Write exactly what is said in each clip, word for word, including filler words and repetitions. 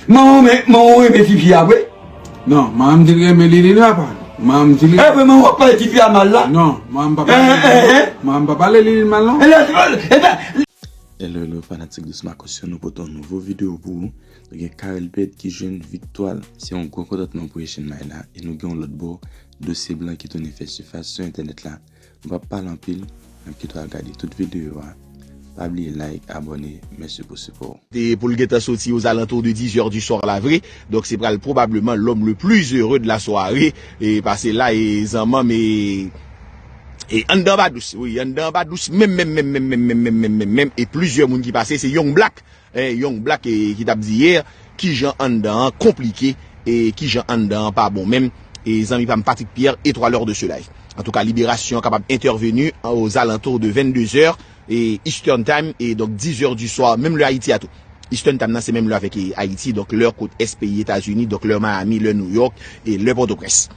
Manman w renmen, manman w renmen tifi a vre? Non, manman m di l renmen Liline apa. Manman m di li. E vre, manman w ap pale tifi a mal la? Non, manman m pa pale. Manman m pa pale Liline mal non. Hello, hello, fanatik Dous Makosyon, nou pote yon nouvo videyo pou ou. Nou gen Carel Ped ki jwenn viktwa l. Se yon gwo kontantman pou Echann May la. E nou gen yon lòt bò, dosye blan ki tounen fè sifas sou entènèt la. Nou p ap pale anpil, n ap kite w al gade tout videyo a. Pa bliye like, abòne, mèsi pou sipò w. E pou l gentan soti aux alentours de dix heures du soir la vre. Donk se pral probableman l'homme le plus heureux de la soirée. E pase la e zanmanm e e anndan pa dous, wi, anndan pa dous menm, menm, menm, menm, menm, menm, menm, menm, menm, e plizyè moun ki pase, se Young Black, eh, Young Black, eh, ki t ap di yè, kijan anndan an konplike, e kijan anndan an pa bon menm, e zanmi pa m Patrick Pierre, et trois leurs de ce live. Antouka, Libération kapab entèveni aux alentours de vingt-deux heures, e Eastern Time, e donk dix heures du soir, menm lè Ayiti a tou. Eastern Time nan se menm lè avèk, e, Ayiti, donk lè kot S peyi Etazini, donk lè Miami, lè New York, e lè Pòtoprens.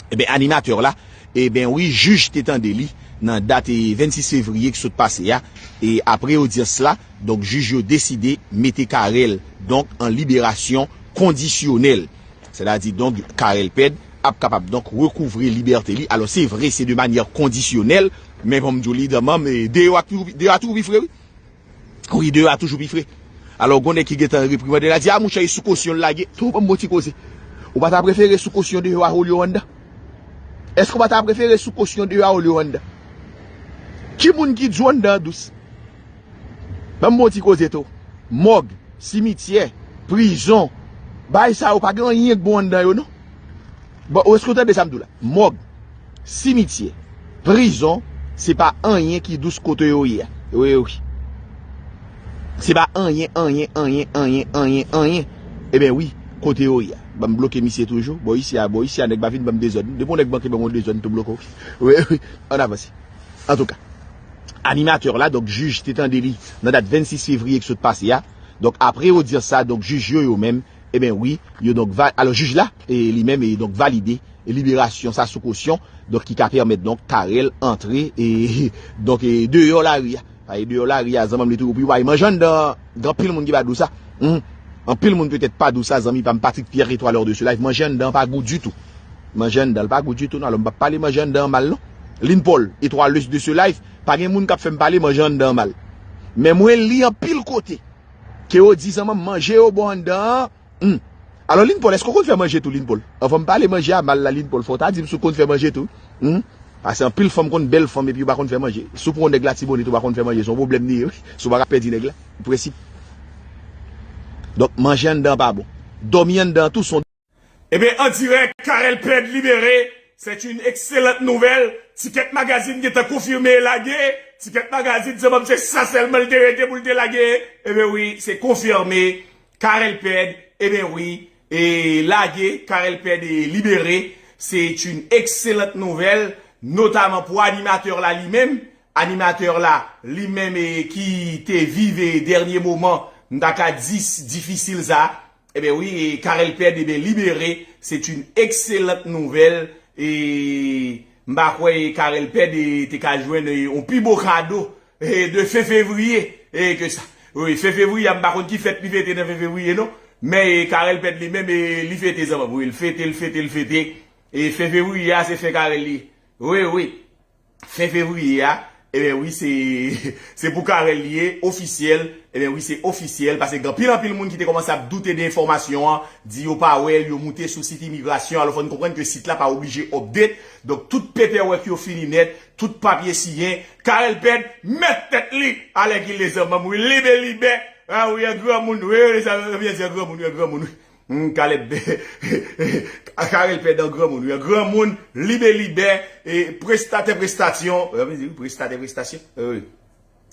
Ebyen, animatè la, ebyen wi, jij te tande li nan dat, e, vennsis fevriye ki sot pase a, e apre odyans la, donk jij yo deside mete Carel, donk, an liberasyon kondisyonèl. Sètadi, donk, Carel Ped ap kapab, donk, rekouvre libète li. Alò, se vre, se de manyè kondisyonèl, men bon, m di w li, zanmanm, e, deyò a toujou, deyò a toujou pi fre, wi. Wi, deyò a toujou pi fre. Alò, gon nèg ki gentan reprimande l a di, a, monchè, e sou kosyon l lage. Tou, ban m bon ti koze. Ou pa ta prefere sou kosyon deyò a olye w anndan? Èske w pa ta prefere sou kosyon deyò a olye w anndan? Ki moun ki di w anndan an dous? Ban m bon ti koze tou. Mòg, simityè, prizon, bagay sa yo pa gen anyen k bon anndan yo, non. Bon, ou èske w tande sa m di w la? Mòg, simityè, prizon, se pa anyen ki dous kote yo ye a. Wi, wi. Se pa anyen, anyen, anyen, anyen, anyen, anyen. Ebyen wi, kote yo ye a. Ban m bloke misye toujou. Bò isi a, bò isi a, nèg pa vin ban m dezòd. Depi yon nèg manke ban m yon dezòd, m tou bloke w. Wi, wi. Ann avanse. Antouka, animatè la, donk, jij te tande li nan dat vennsis fevriye ki sot pase a. Donk, apre odyans sa, donk, jij yo, yo menm, ebyen wi, yo donk va-, alò, jij la, e li menm, e donk valide, e liberasyon sa sou kosyon, donk ki ka pèmèt, donk, Carel antre, e, donk, e deyò lari a. Pa e deyò lari a, zanmanm li toujou pou yo pa e manje anndan, gen anpil moun ki pa di w sa. Hmm. Anpil moun petèt pa di w sa, zanmi pa m Patrick Pierre, et trois leurs de ce live, manje anndan pa gou ditou. Manje anndan l pa gou ditou, non, alò m p ap pale manje anndan an mal, non. Lin Paul, et trois leurs de ce live, pa gen moun k ap fè m pale manje anndan an mal. Men mwen li anpil kote. Ke yo di zanmanm manje yo bon anndan an. Hmm. Alò, Lin Paul, èske w konn fè manje tou, Lin Paul? Anvan m pale manje a mal la, Lin Paul, fò w ta di m si w konn fè manje tou. Hmm? Paske anpil fanm konn bèl fanm epi yo pa konn fè manje. Si w pran yon nèg Latibonit, ou pa konn fè manje, se yon pwoblèm li ye, wi. Si w pa ka pèdi nèg la, prensip. Donk, manje anndan pa bon. Dòmi anndan tou se yon Ebyen, an dirèk, Carel Ped libéré. C'est une excellente nouvelle. Ticket Magazine gentan konfime e lage. Ticket Magazine, se menm se sa sèlman l te rete pou l te lage. Ebyen wi, se konfime. Carel Ped, ebyen wi, e lage. Carel Ped e libéré. C'est une excellente nouvelle, notamment pou animatè la li menm. Animatè la, li menm, e ki te viv, e dènye moman, m ta ka di, difisil sa. Ebyen wi, e Carel Ped, ebyen, libéré, c'est une excellente nouvelle. E m pa kwè, e Carel Ped, e te ka jwenn, e yon pi bon kado, e de fen fevriye, e ke sa. Wi, fen fevriye a, m pa konn ki fèt li fete nan fen fevriye, non. Men, e Carel Ped li menm, e li fete zanmanm. Wi, l fete, l fete, l fete. E fen fevriye a, se fen Carel li ye. Wi, wi. Fen fevriye a, ebyen wi, se, se pou Carel li ye, ofisyèl. Ebyen wi, se ofisyèl, paske gen anpil, anpil moun ki te kòmanse ap doute de enfòmasyon an, di yo pa wè l, yo moute sou sit imigrasyon, alò fò n konprann ke sit la pa oblije update. Donk, tout pepewèk yo fini nèt, tout papye siyen, Carel Ped mèt tèt li, alèkile zanmanm, wi, libelibè, a wi, an granmoun, wi, wi, sa vle di an granmoun, wi, an granmoun, wi. Hmm, Caleb, Carel Ped an granmoun, wi, an granmoun, libelibè, e prestatè prestasyon, e, wi, prestatè prestasyon, e, wi.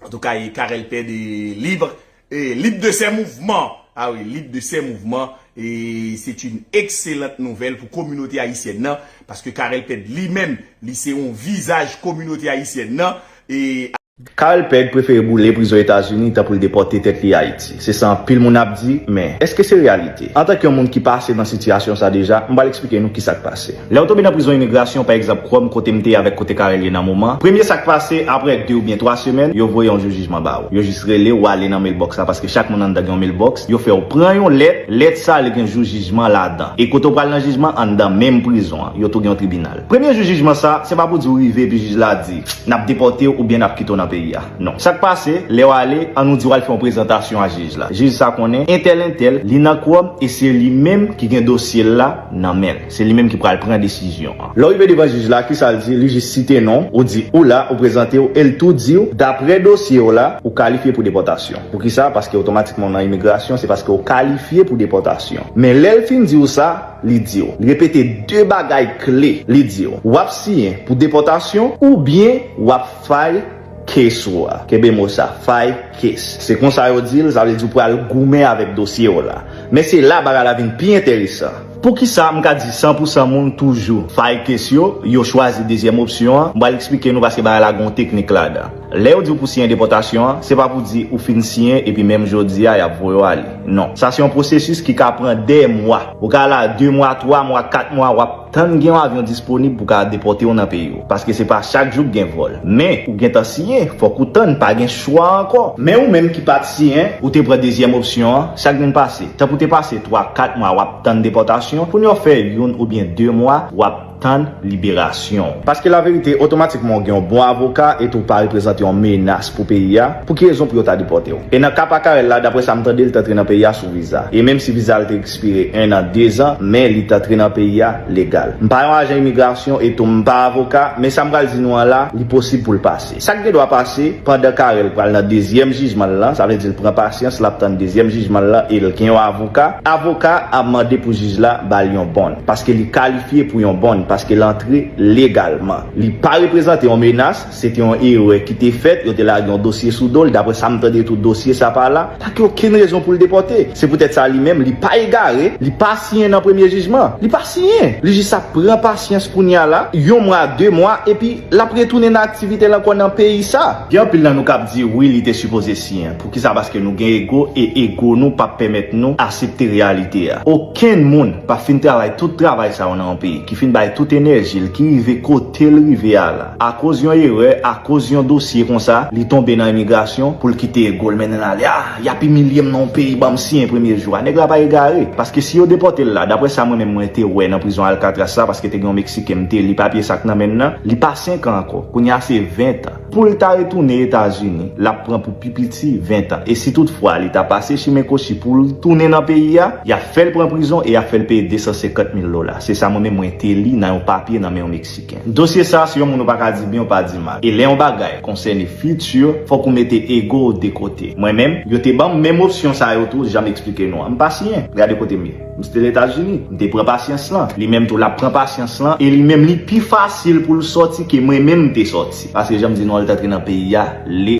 Antouka, e Carel Ped e lib, e lib de ses mouvements. A wi, lib de ses mouvements, e c'est une excellente nouvelle pou kominote ayisyèn nan, paske Carel Ped li menm, li se yon vizaj kominote ayisyèn nan, e Carel Pèg prefere boule prizon Etazini tan pou l depòte tèt li Ayiti. Se sa anpil moun ap di, men èske se reyalite? Antanke yon moun ki pase nan sitiyasyon sa deja, m pral eksplike nou kisa k pase. Lè w tonbe nan prizon imigrasyon, pa egzanp, Kwòm kote m te ye avèk kote Carel ye nan moman, premye sa k pase, apre de oubyen twa semèn, yo voye yon jou jijman ba ou. Yo jis rele w, w ale nan mailbox la, paske chak moun anndan gen yon mailbox, yo fè w pran yon lèt, lèt sa li gen jou jijman ladan. E kote w pral nan jijman, anndan menm prizon an, yo tou gen yon tribinal. Premye jou jijman sa, se pa pou di w rive epi jij la di, n ap depòte w oubyen n ap kite w nan peyi a. Non. Sa k pase, lè w ale, ann nou di w al fè yon prezantasyon a jij la. Jij sa konnen, entèl, entèl, li nan Kwòm e se li menm ki gen dosye l la nan men l. Se li menm ki pral pran desizyon an. Lè w rive devan jij la, kisa l di? Li jis site non w, ou di ou la, ou prezante w, e l tou di w, daprè dosye w la, ou kalifye pou depòtasyon. Poukisa? Paske otomatikman w nan imigrasyon, se paske w kalifye pou depòtasyon. Men lè l fin di w sa, li di w, li repete de bagay kle. Li di w, w ap siyen pou depòtasyon oubyen w ap file case ou a. Kenbe mo sa, file case. Se konsa yo di l, sa vle di w pral goumen avèk dosye w la. Men se la bagay la vin pi enteresan. Poukisa m ka di san pou san moun toujou file case yo, yo chwazi dezyèm opsyon an? M pral eksplike nou paske bagay la gen yon teknik ladan. Lè yo di w pou siyen depòtasyon an, se pa pou di ou fin siyen epi menm jodi a y ap voye w ale. Non. Sa se yon pwosesis ki ka pran dè mwa. Ou ka la de mwa, twa mwa, kat mwa, w ap tann gen yon avyon disponib pou ka depòte w nan peyi w. Paske se pa chak jou k gen vòl. Men, ou gentan siyen, fòk ou tann, pa gen chwa ankò. Men ou menm ki pa t siyen, ou te pran dezyèm opsyon an, sa k vin pase? Tanpri w te pase twa, kat mwa w ap tann depòtasyon, kounye a w fè youn oubyen de mwa, w ap tann liberasyon w. Paske laverite, otomatikman w gen yon bon avoka epi w pa reprezante yon menas pou peyi a, pou ki rezon pou yo ta depòte w? E nan ka pa Carel la, daprè sa m tande, li t antre nan peyi a sou viza. E menm si viza l te ekspire en an, dezan, men li t antre nan peyi a legal. M pa yon ajan imigrasyon e tou m pa avoka, men sa m pral di nou an la, li posib pou l pase. Sa k gen dwa pase, pandan Carel pral nan dezyèm jijman l lan, sa vle di l pran pasyans, l ap tann dezyèm jijman l lan e l gen yon avoka, avoka ap mande pou jij la ba l yon bòn, paske li kalifye pou yon bòn, paske l antre legalman. Li pa reprezante yon menas, se te yon erè ki te fèt, yo te lage yon dosye sou do l, daprè sa m tande tou dosye sa pa la, pa gen okenn rezon pou l depòte. Se poutèt sa li menm, li pa egare, li pa siyen nan premye jijman. Li pa siyen. Li jis ap pran pasyans kounye a la, yon mwa, de mwa, epi l ap retounen nan aktivite l ankò nan peyi sa. Gen anpil nan nou k ap di, wi, li te sipoze siyen. Poukisa? Paske nou gen ego, e ego nou p ap pèmèt nou aksepte reyalite a. Okenn moun p ap fin travay tout travay sa yo nan yon peyi, ki fin bay tout enèji l, ki rive kote l rive a la. Akoz yon erè, akoz yon dosye konsa, li tonbe nan imigrasyon pou l kite ego l mennen l ale. Ah, y ap imilye m nan yon peyi, ban m siyen premye jou a. Nèg la pa egare. Paske si yo depòte l la, daprè sa mwen menm mwen te wè nan prizon Alcatraz la, paske te gen yon Meksiken m te li papye sa k nan men l nan, li pa senk an ankò. Kounye a se ven tan. Pou l ta retounen Etazini, l ap pran pou pi piti ven tan. E si toutfwa li ta pase chimen kwochi pou l tounen nan peyi a, y ap fè l pran prizon e y ap fè l peye de san senkant mil dola. Se sa mwen menm mwen te li nan yon papye nan men yon Meksiken. Dosye sa, si yon moun ou pa ka di byen, ou pa di mal. E lè yon bagay konsène fiti, fòk ou mete ego w de kote. Mwen menm, yo te ban m menm opsyon sa yo tou, jan m eksplike nou an. M pa siyen. Gade kote m ye. M se te Etazini. M te pran pasyans lan. Li menm tou, l ap pran pasyans lan. E li menm, li pi fasil pou l sòti ke mwen menm m te sòti. Paske jan m di nou an, li t antre nan peyi a, le.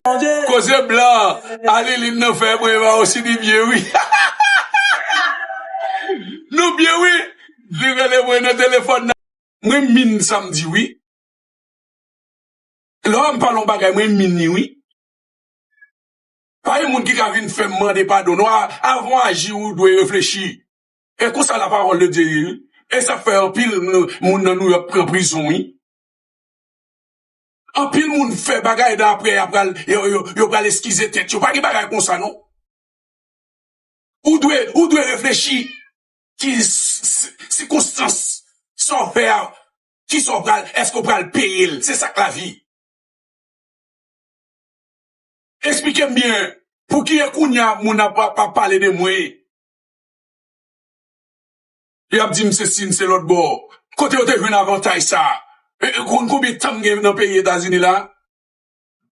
Koze blan, Alilin nan fè mwen ba osi li byen wi. Nou byen wi. Li rele mwen nan telefòn nan. Mwen min sa m di wi. Lè m pale yon bagay, mwen min li wi. Pa gen moun ki ka vin fè m mande padon non. A- Avan w aji, ou dwe reflechi. E konsa la parole de Dieu ye wi. E sa fè anpil moun nan Nouyòk pran prizon wi. Anpil moun fè bagay dan apre y ap pral, yo, yo, yo pral eskize tèt yo. Pa gen bagay konsa non. Ou dwe, ou dwe reflechi ki s- s- sikonstans sa w fè a, ki sa w pral, èske w pral peye l? Se sa k lavi. Eksplike m byen, pou ki e kounye a moun ap, ap, ap pale de mwen? Y ap di m se si, m se lòt bò. Kote yo te jwenn avantaj sa? E, e, konn konbyen tan m gen nan peyi Etazini la?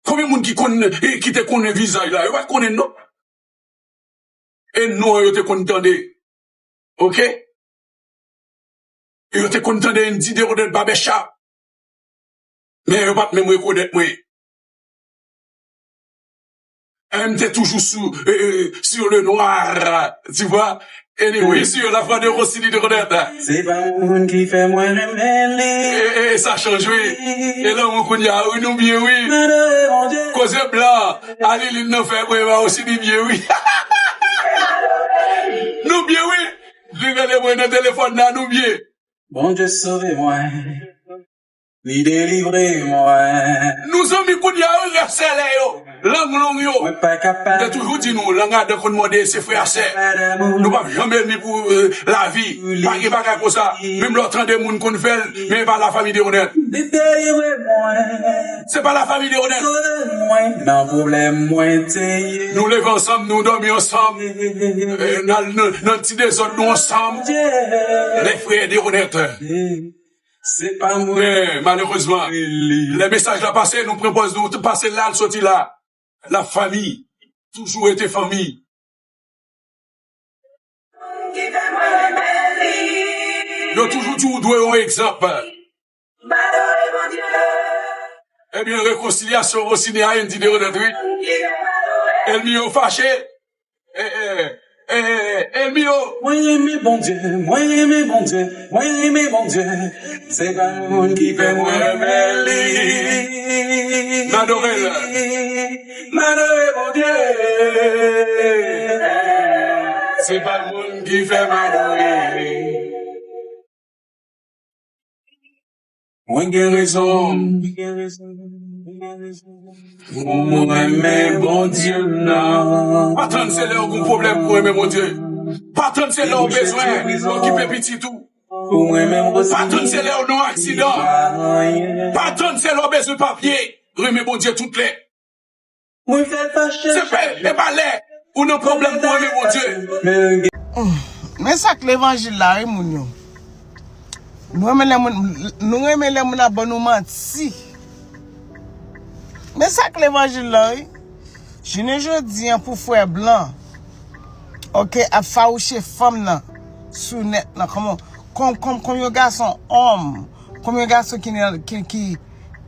Konbyen moun ki konn, e, ki te konnen vizaj la? Yo pa t konnen non. E non yo te konn tande. Oke? Yo te konn tande Andy Derodel Babècha. Men yo pa t menm rekonèt mwen. M te toujou sou, e, e, sur le noir, tu vois. Anyway, si yo la fwa de Rossini de Ronette. Se pa moun ki fè mwen renmen li. E, e, e sa chanj, wi. E lanmou kounye a, wi, nou byen, wi. Malere Bondye. Koze blan, Alilin nan fè mwen, ba Rossini byen, wi. Nou byen, wi. Li rele mwen nan telefòn nan, nou byen. Bondye sove mwen. Li delivre mwen. Nou zanmi kounye a yo, rèv sèlè yo, lang long yo. Mwen pa kapab. M te toujou di nou, lang adan konn mòde, se frè a sè. Nou p ap janm ènmi pou, euh, lavi. Pa gen bagay konsa. Menm lè w tande moun konn fè l, men e pa la famille de Ronette. Li delivre mwen. Se pa la famille de Ronette. Sove mwen nan pwoblèm mwen te ye. Nou leve ansanm, nou dòmi ansanm. Euh, nan, nan, nan ti dezòd nou ansanm. Les frères de Ronette. Se pa mwen. Men, malerezman, lè mesaj la pase, nou pran pòz nou, pase la, l soti la. La famille, toujours été famille. Yo toujou di ou dwe yon egzanp. Ebyen, rekonsilyasyon Rossini a Andy de Ronette, wi. Ènmi yo fache. Eh, eh, eh, eh, Elmi yo. Mwen renmen Bondye, mwen renmen Bondye, mwen renmen Bondye. Se pa moun ki fè mwen renmen li. M adore l. M adore Bondye. Se pa moun ki fè m adore li. Mwen gen rezon. Pou mwen renmen Bondye m nan. Pa tann se lè w gen pwoblèm pou renmen Bondye. Pa tann se lè w bezwen okipe pitit ou. Pa tann se lè w nan aksidan. Pa tann se lè w bezwen papye. Renmen Bondye tout lè. Mwen fè l fache. Se pa, e pa lè ou nan pwoblèm pou renmen Bondye. Men sa k levanjil la, wi, moun yo. Nou renmen lè moun, nou renmen lè moun ap ban nou manti. Men sa k levanjil la, wi. Jounen jodi an pou frè blan, oke, ap fawouche fanm nan sou nèt lan. Kòman, kòm, kòm, kòm yon gason òm, kòm yon gason ki, ki, ki,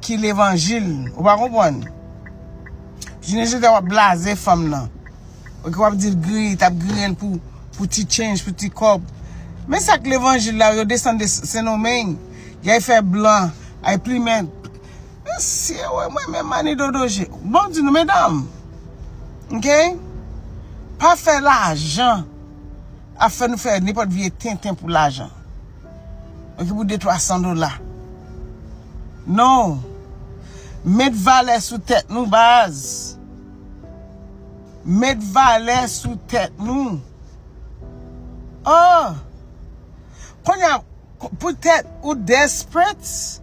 ki levanjil. Ou pa konprann? Jounen jodi a w ap blaze fanm nan. Oke, w ap di l griyen, t ap griyen l pou, pou ti change, pou ti kòb. Men sa k levanjil la, yo desann de Sendomeng, y al fè blan, ay plimen. Mesye, wè mwen menm Mani Dodoje. Bon, di nou, medam. Oke? Pa fè lajan ap fè nou fè nenpòt vye tenten pou lajan. Oke, pou de twa san dola. Non. Met valè sou tèt nou, baz. Met valè sou tèt nou. Oh! Kounye a, poutèt ou desperate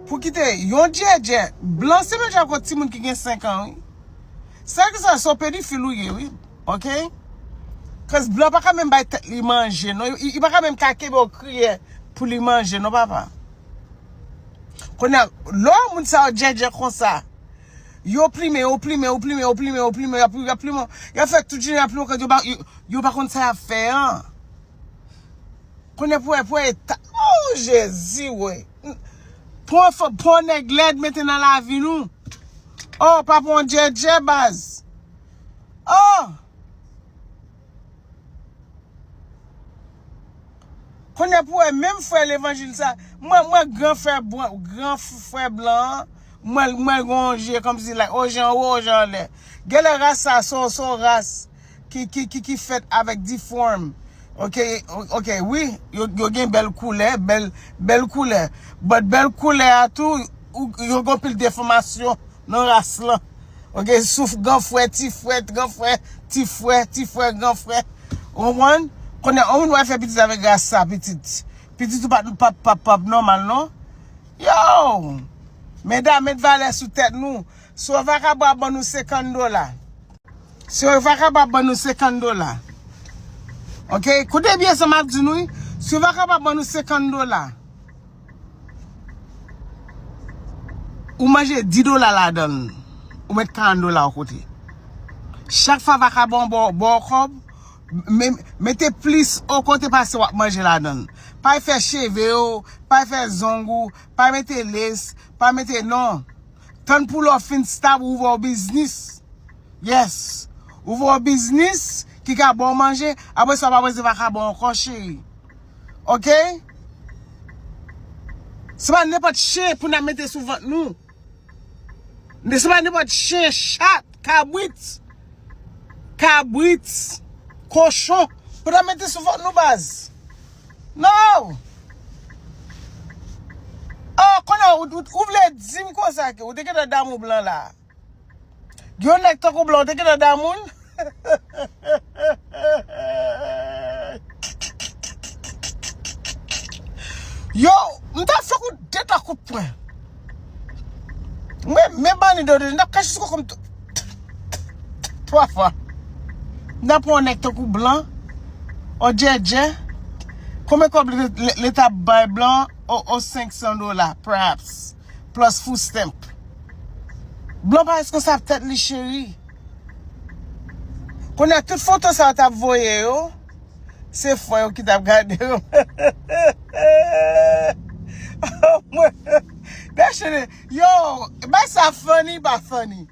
pou kite yon djèdjè blan, se menm jan ak yon timoun ki gen senk an, wi. Sèl ke sa, se yon pedifil ou ye, wi. Oke? Cause blan pa ka menm bay tèt li manje, non. Li, li pa ka menm ka kenbe yon kriyè pou li manje, non, papa. Kounye a, lè w wè moun sa yo djèdjè konsa, yo plimen, yo plimen, yo plimen, yo plimen, yo plimen, y ap, y ap plimen, y ap fè tout jounen, y ap plimen, yo pa, yo, yo pa konn sa y ap fè an. Kounye a pou wè, pou wè eta, oh, Jezi, wè. Pran fò, pran nèg lèd mete nan lavi nou. Oh, pa pran djèdjè, baz. Oh! Kounye a pou wè menm frè levanjil sa, mwen, mwen gran frè blan, gran f-, frè blan an, mwen, mwen gen yon je kòmsi like, o je anwo, o je anlè. Genlè ras sa, se yon, se yon ras ki, ki, ki, ki fèt avèk difòm. Oke, o-, oke, wi, yo, yo gen bèl koulè, bèl, bèl koulè. But bèl koulè a tou, ou, yo gen anpil defòmasyon nan ras lan. Oke, souf, gran frè, ti frè, gran frè, ti frè, ti frè, gran frè. Ou konprann? Kounye a, yon moun wè fè pitit avèk ras sa, pitit. Pitit ou pa, pa, pa, pa nòmal, non. Yo! Medam, met valè sou tèt nou. Si yon vakabon ap ban nou senkant dola. Si yon vakabon ap ban nou senkant dola. Oke? Koute byen sa m ap di nou, wi. Si yon vakabon ap ban nou senkant dola, ou manje dis dola ladan l, ou met karant dola yon kote. Chak fwa vakabon ba w, ba w kòb, me-, mete plis yon kote pase w ap manje ladan l. Pa fè cheve w, pa fè zong ou, pa mete lace, pa mete non. Tann pou lè w fin stab, ou ouvè yon biznis. Yes. Ou ouvè yon biznis ki ka ba w manje, apre sa w pa prese pa ka ba w ankò, cheri. Oke? Se pa nenpòt chen pou n ap mete sou vant nou. Se pa nenpòt chen, chat, kabrit, kabrit, kochon, pou n ap mete sou vant nou, baz. No! Oh, konnen, ou, ou, ou vle di m konsa ke ou te gentan damou blan la. Yon nèg tankou blan, ou te gentan damou l? Yo, m ta fè kou de twa kout pwen. Mwen, men bani do de, n ap kache sou kòkòm twa fwa. N ap pran yon nèg tankou blan, yon djèdjè. Konbyen kòb le- le- leta ap bay blan? O, o senk san dola, perhaps. Plus food stamp. Blan pa responsab tèt li, cheri. Kounye a, tout foto sa yo t ap voye yo, se fwa yo ki t ap gade yo. Mwen, dechene, yo, bay sa funny, pa funny.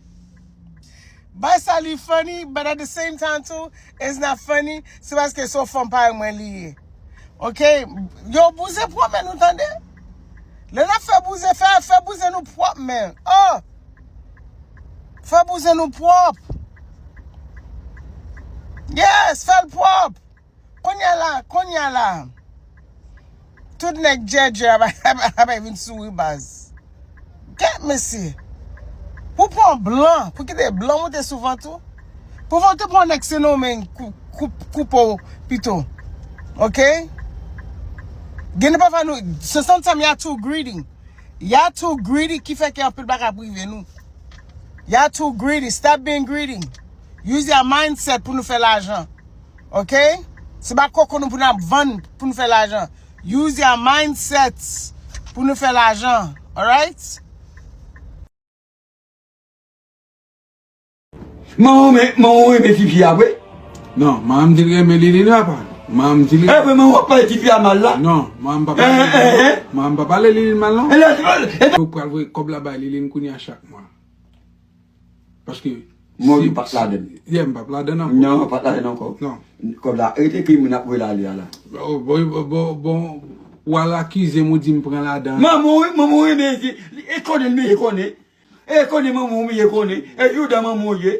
Bay sa li funny, but at the same time too, it's not funny. Se paske se yon fanm parèy mwen li ye. Oke? Yo bouzen pwòp, men nou tande. Lè n ap fè bouzen, fè, fè bouzen nou pwòp, men. Oh! Fè bouzen nou pwòp. Yes, fè l pwòp. Kounye a la, kounye a la. Tout nèg djèdjè ap, ap, ap vin souri baz. Gad mesye. Pou pran blan, pou kite blan moute sou vant ou. Pou vant ou pran nèg se nonmen kou- kou- koupe w pito. Oke? Gen de pafwa nou, se sometimes y'all too greedy. Y'all too greedy ki fè ke anpil bagay ap rive nou. Y'all too greedy. Stop being greedy. Use your mindset pou nou fè lajan. Oke? Se pa koko nou pou n ap vann pou nou fè lajan. Use your mindset pou nou fè lajan. Alright? Manman w renmen, manman w renmen tifi a vre? Non, manman m di l renmen Liline papa. Manman m di l. E vre manman w ap pale tifi a mal la? Non, manman m pa pale Liline. Manman m pa pale Liline mal non. E lè e lè. Ou pral voye kòb la bay Liline kounye a chak mwa. Paske. Mwen ou pa t ladann. Yeah, m pa t ladann ankò. Non, ou pa t ladann ankò. Non. Kòb la, rete ki moun ap voye l ale a la. Bon, bon, bon, bon, ou al akize m ou di m pran ladan. Manman w, manman w renmen, e konnen l menm, e konnen. E konnen manman w menm, e konnen. E jouda manman w ye.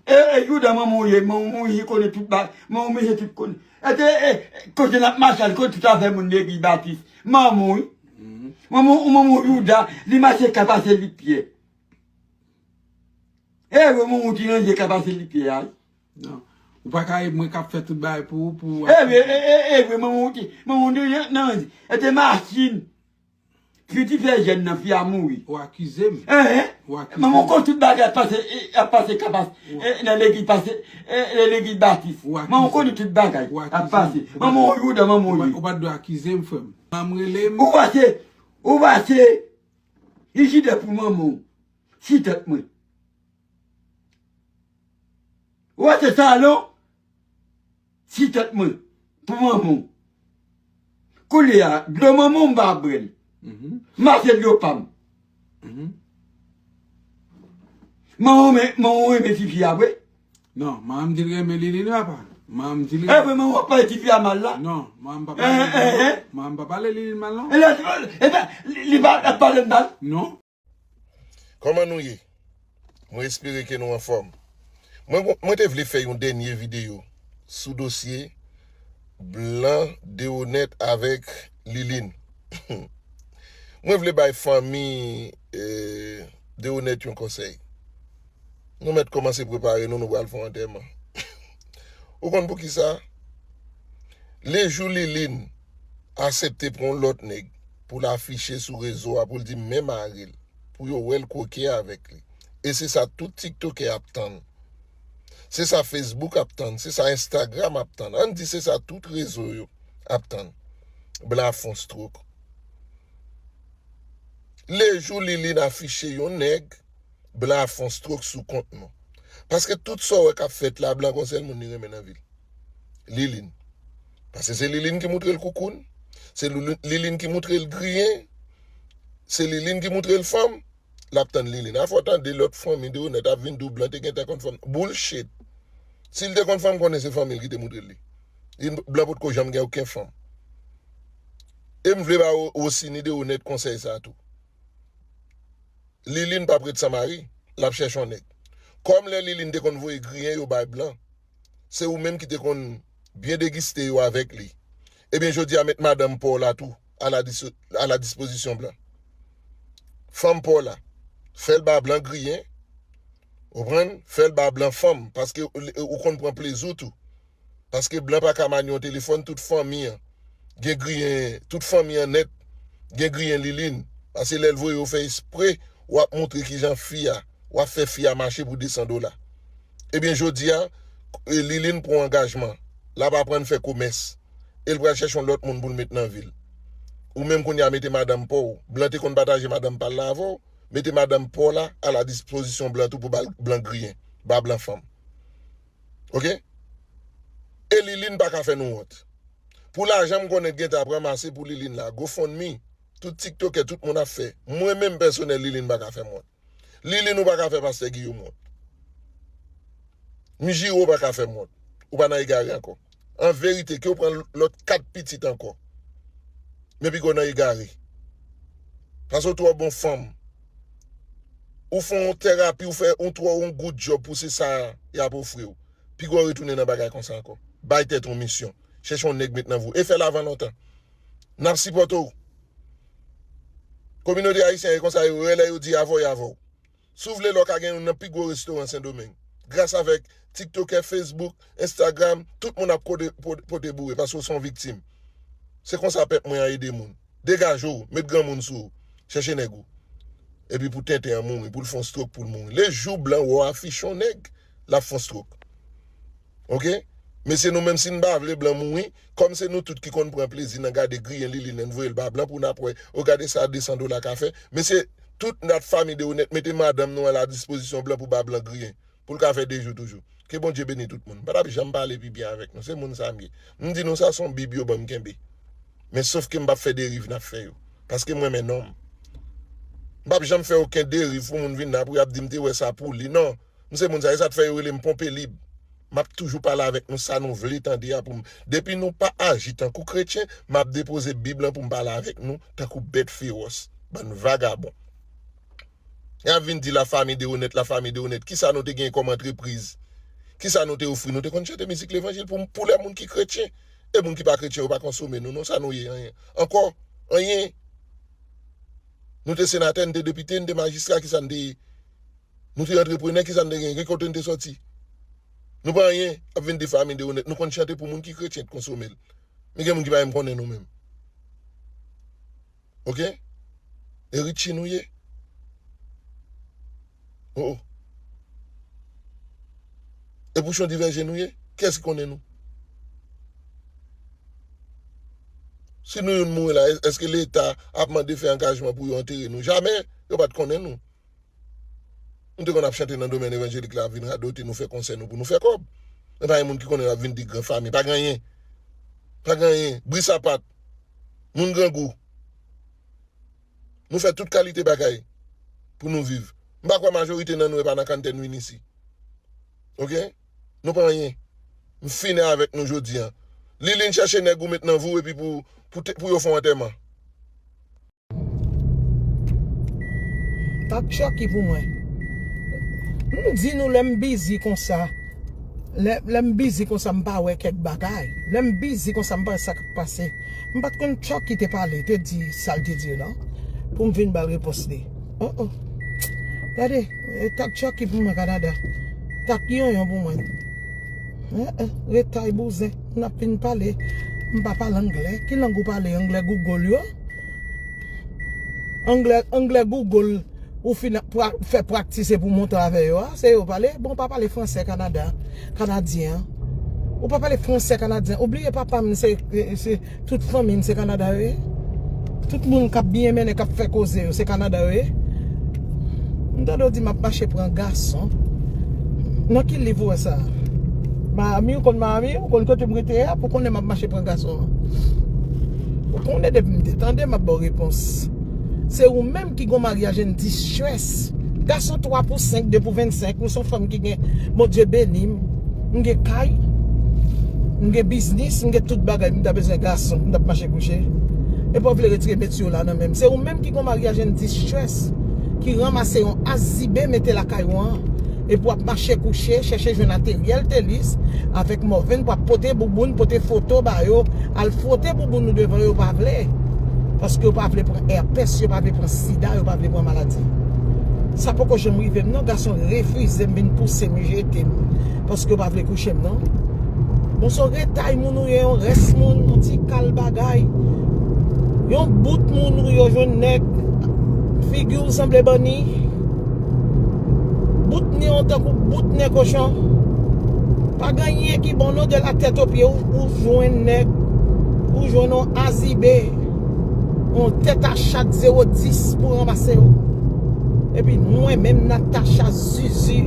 E, e jouda manman w ye, manman w ye konnen tout ba, manman w menm ye tout konnen. E te, e, kote n ap mache al, konnen tout afè moun legliz batis. Manman w, wi. Manman w, manman w jouda, li mache ka pase lit pyè. E vre manman w ki ranje ka pase lit pyè a, wi. Non. Ou pa ka e mwen k ap fè tout bagay pou ou, pou ou. E vre, e, e, e vre, manman w ki, manman w te nan, nan ranje. E te machin. Fi ti fè jèn nan fi a mouri. Ou akize m. Enhen. Ou akize m. Manman w konn tout bagay ap pase, e, ap pase ka pase, e, nan legliz pase, e, nan legliz batis. Ou akize m. Manman w konn tout bagay ap pase. Manman w jouda manman w ye. Ou pa t dwe akize m, frè m. Manman m rele m. Ou pase, ou pase. Li chita pou manman w. Si tèt mwen. Ou wè se salon. Si tèt mwen. Pou manman w. Koulye a, dlo manman w m pa bwè l. M achte dlo pa m. Manman w renmen, manman w renmen tifi a vre? Non, manman m di l renmen Liline papa. Manman m di l renmen. E vre manman w ap pale tifi a mal la? Non, manman m pa pale Liline. Manman m pa pale Liline mal non. E lè, e lè, li pa ap pale m mal? Non. Kòman nou ye? Mwen espere ke nou anfòm. Mwen, mwen te vle fè yon dènye videyo sou dosye Blan Deonèt avèk Liline. Mwen vle bay fanmi eh, Deonèt yon konsèy. Nou mèt kòmanse prepare nou, nou pral fè yon antèman. Ou konn poukisa? Lejou Liline asepte pran yon lòt nèg pou l afiche sou rezo a pou l di men mari l, pou yo wè l koken avèk li. E se sa tout tiktokè ap tann. Se sa Facebook ap tann, se sa Instagram ap tann. Ann di se sa tout rezo yo ap tann. Blan ap fè yon stroke. Lejou Liline afiche yon nèg, Blan ap fè yon stroke sou kont nou. Paske tout sa w wè k ap fèt la, Blan gon sèl moun li renmen nan vi l. Liline. Paske se Liline ki moutre l koukoun. Se Liline ki moutre l griyen. Se Liline ki moutre l fanm. L ap tann Liline. Afè w tande lòt fanmi Deonèt ap vin di w Blan te gentan konn fanm. Bullshit. Si l te konn fanm, konnen se fanmi l ki te moutre l li. Li, blan potko janm gen okenn fanm. E m vle ba Ro-, Rosiny Deronette konsèy sa tou. Liline p ap ret san mari, l ap chèche yon nèg. Kòm lè Liline te konn voye griyen yo bay blan, se ou menm ki te konn byen degiste yo avèk li. Ebyen, jodi a, met madanm pa w la tou a la dis-, a la dispozisyon blan. Fanm pa w la, fè l ba blan griyen, ou konprann? Fè l ba blan fanm, paske ou, ou konn pran plezi w tou. Paske blan pa ka manye yon telefòn, tout fanmi an gen griyen, tout fanmi an nèt gen griyen Liline. Paske lè l voye yo fè espre, w ap montre kijan fi a, w ap fè fi a mache pou de san dola. Ebyen, jodi a, e, Liline pran angajman. L ap aprann fè komès. E l pral chèche yon lòt moun pou l met nan vi l. Ou menm kounye a mete madanm pa w. Blan te konn pataje madanm pa l la avè w. Mete madanm pa w la a la dispozisyon blan tou pou ba l, blan griyen. Ba blan fanm. Oke? E Liline pa ka fè nou wont. Pou lajan m konnen gentan ap ranmase pou Liline la, GoFundMe, tout tiktokè, tout moun ap fè. Mwen menm pèsonèl, Liline pa ka fè m wont. Liline, ou pa ka fè pastè Guillaume wont. M jire w pa ka fè m wont. Ou pa nan egare ankò. An verite, ke w pran lòt kat pitit ankò. Men piga w nan egare. Paske w twò bon fanm. Ou fè yon terapi, ou fè yon twò yon good job pou se sa y ap ofri w. Piga w retounen nan bagay konsa ankò. Bay tèt ou misyon. Chèche yon nèg met nan vi w. E fè l avan lontan. N ap sipòte w. Kominote ayisyen e konsa yo ye lè yo di avè w, y avè w. Si w vle, lè w ka gen youn nan pi gwo restoran Sendomeng. Gras avèk tiktokè, Facebook, Instagram, tout moun ap kote, pote, pote boure paske w se yon viktim. Se konsa pèp mwen an ede moun. Degaje w, met granmoun sou ou. Chèche nèg ou. Epi pou tenten an mouri, pou l fè yon strok, pou l mouri. Lejou blan wè w afich yon nèg, l ap fè yon strok. Oke? Mesye, nou menm si n pa vle blan mouri, kòm se nou tout ki konn pran plezi nan gade griyen Liline lè n voye l ba blan pou n ap wè, o gade sa de san dola ka fè. Mesye, tout nat fanmi Deronette mete madanm nou a la dispozisyon blan pou ba blan griyen. Pou l ka fè de jou toujou. Ke Bondye beni tout moun. M pa t ap janm pale pi byen avèk nou. Se moun sa m ye. M di nou sa se yon bib yo ban m kenbe. Men sof ke m p ap fè deriv n ap fè yo. Paske m renmen non m. M p ap janm fè okenn deriv pou moun vin la pou y ap di m te wè sa pou li. Non. M se moun sa, e sa t fè yo rele m Ponpe Lib. M ap toujou pale avèk nou sa nou vle tande a pou m. Depi nou pa aji tankou kretyen, m ap depoze Bib lan pou m pale avèk nou tankou bèt fewòs. Bann vagabon. Y ap vin di lafanmi Deronette, lafanmi Deronette. Kisa nou te gen kòm antrepriz? Kisa nou te ofri? Nou te konn chante mizik levanjil pou, pou lè moun ki kretyen. E moun ki pa kretyen, yo pa konsome nou, non, sa nou ye, anyen. Ankò, anyen. Nou te senatè, nou te depite, nou te majistra, kisa nou te ye? Nou te antreprenè, kisa n te gen? Ki kote n te sòti? Nou pa anyen, ap vin di fanmi Deronette. Nou konn chante pou moun ki kretyen t konsome l. Men gen moun ki pa menm konnen nou menm. Oke? E Richie nou ye? Oh, oh. E Pouchon Divèje nou ye? Kiyès ki konnen nou? Si nou youn mouri la, èske Leta ap mande fè angajman pou yo antere nou? Jamè, yo pa t konnen nou. Nou te konn ap chante nan domèn evanjelik la, ap vin radote nou, fè konsè nou pou nou fè kòb. Men pa gen moun ki konnen n ap vin di gran fanmi. Pa gen anyen. Pa gen anyen. Bri sapat. Moun grangou. Nou fè tout kalite bagay pou nou viv. M pa kwè majorite nan nou e pa nan kanntè n vin isi. Oke? Nou pa anyen. M fini avèk nou jodi a. Liline chèche nèg ou met nan vi w epi pou, pou, te, pou yo fè w antèman. Tap Chucky pou mwen. M di nou lè m bizi konsa. Lè, lè m bizi konsa m pa wè kèk bagay. Lè m bizi konsa m pa wè sa k ap pase. M pa t konn Chucky te pale, te di sa l te di yo non. Pou m vin ba l repons li. Oh oh. Gade, e, tap Chucky pou mwen Kanada. Tap Yonyon pou mwen. Eh, eh, retay bouzen. N ap vin pale. M pa pale anglè. Ki lang ou pale? Anglè Google yo? Anglè, anglè Google ou fin ap pra, fè praktise pou montre avè yo a, se yo pale. Bon, pa pale fransè Kanada, Kanadyen an. Ou pa pale fransè Kanadyen. Ou bliye papa m se, se, se tout fanmi m se Kanada yo ye. Tout moun k ap byen mennen, k ap fè koze yo, se Kanada yo ye. M tande w di m ap mache pran gason. Nan ki liv ou wè sa? Miami, ou konn Miami? Ou konn kote m rete a pou konnen m ap mache pran gason an? Ou konnen depi m te tande m ap ba w repons. Se ou menm ki gon maryaj in distress. Gason twa pou senk, de pou vennsenk, nou se yon fanm ki gen Bondye beni m. M gen kay, m gen biznis, m gen tout bagay, m ta bezwen gason, m t ap mache kouche. Epi w vle retire metye w la nan men m. Se ou menm ki gon maryaj in distress, ki ranmase yon azibe mete lakay ou an. Epi w ap mache kouche, chèche jwenn ateryèl telis avèk mòvenn pou ap pote bouboun, pote foto ba yo, al fwote bouboun ou devan yo, yo pa vle. Paske yo pa vle pran èpès, yo pa vle pran sida, yo pa vle pran maladi. Sa poko janm rive m non, gason refize m, vin pouse m, jete m. Paske yo pa vle kouche m non. Bon, se yon retay moun ou ye, yon rès moun, yon ti kal bagay. Yon bout moun ou ye, w jwenn nèg, figi w sanble banni. Bout nen w tankou bout nen kochon. Pa gen anyen ki bon non, de la tèt o pye, ou, ou jwenn nèg, ou jwenn yon azibe, yon tèt a chat zewo dis pou ranmase w. Epi mwen menm Natacha Zuzu,